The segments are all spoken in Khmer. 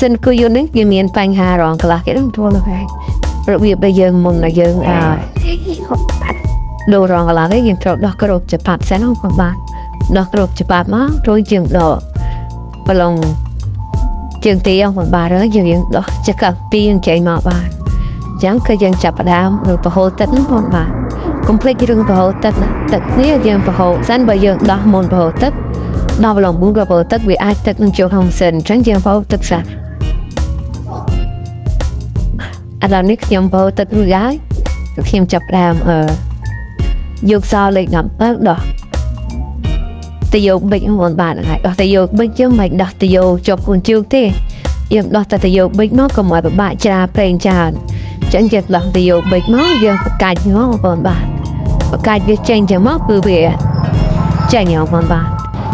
សិនគូយន្តនេះវាមានបញ្ហារងខ្លះគេនឹងទួលហើយរបៀបដែលយើងមុនដែលយើងអឺដូររងកន្លះនេះយើងត្រូវដោះគ្របច្បាប់សិនបងបាទដោះគ្របច្បាប់មករួចយើងដកប្រឡងជើងទីបងបាទហើយយើងយើងដោះចង្កឹះពីរចេញមកបាទអញ្ចឹងគឺយើងចាប់ផ្ដើមឬប្រហូរទឹកហ្នឹងបងបាទកុំភ្លេចរឿងប្រហូរទឹកណាទឹកនេះយើងប្រហូរសិនបើយើងដោះមុនប្រហូរទឹកដល់ប្រឡង4ក៏ប្រហូរទឹកវាអាចទឹកនឹងចូលក្នុងសិនអញ្ចឹងយើងប្រហូរទឹកសិនឥឡូវនេះខ្ញុំប្រហូរទឹករួចហើយខ្ញុំចាប់ផ្ដើមអឺយកសលេខ17ដោះទៅយកប៊ិចបងបាទហ្នឹងហើយដោះទៅយកប៊ិចយើងមិនដោះទៅយកជាប់កូនជើងទេយើងដោះតែទៅយកប៊ិចមកកុំឲ្យពិបាកច្រាប្រេងច្រើនអញ្ចឹងយើងដោះទៅយកប៊ិចមកយើងបកាច់មកបងបាទបកាច់វាចេញចឹងមកគឺវាចេញហ៎បងបាទ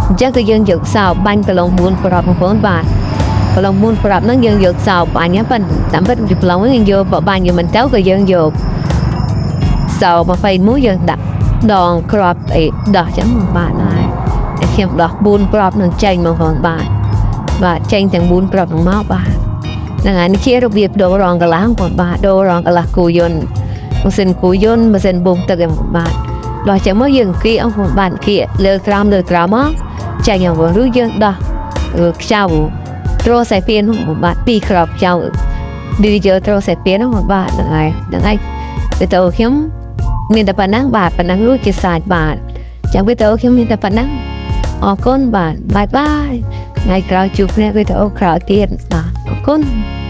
អញ្ចឹងគឺយើងយកសោបាញ់ប្រឡង4ប្រប់បងប្អូនបាទប្រឡង4ប្រប់ហ្នឹងយើងយកសោបាញ់ហ្នឹងប៉ុន្តែតាមពិតប្រឡងហ្នឹងយើងយកបបាញ់យកមិនទៅក៏យើងយកសោ21យើងដាក់ដងក្របអីដោះចឹងបងបាទហើយតែខ្ញុំដោះ4ប្រប់នឹងចេញមកបងបាទបាទចេញទាំង4ប្រប់ហ្នឹងមកបាទហ្នឹងហើយនេះជារបៀបដូររងកន្លះបងបាទដូររងកន្លះគូយន្តម៉ាស៊ីនគូយន្តម៉ាស៊ីនបូមទឹកឯងបងបាទដោះចឹងមកយើងគៀកបងបាទគៀកលើក្រោមលើក្រោមមកចេញအောင်បងឬយើងដោះខ្ចៅទ្រខ្សែពៀនបងបាទពីរក្របខ្ចៅឌីយកទ្រខ្សែពៀនបងបាទហ្នឹងហើយហ្នឹងហើយវីដេអូខ្ញុំមានតែប៉ុណ្ណឹងបាទប៉ុណ្ណឹងរួចជាសាច់បាទចាំវីដេអូខ្ញុំមានតែប៉ុណ្ណឹងអរគុណបាទ bye bye ថ្ងៃក្រោយជួបគ្នាវីដេអូក្រោយទៀតបាទអរគុណ។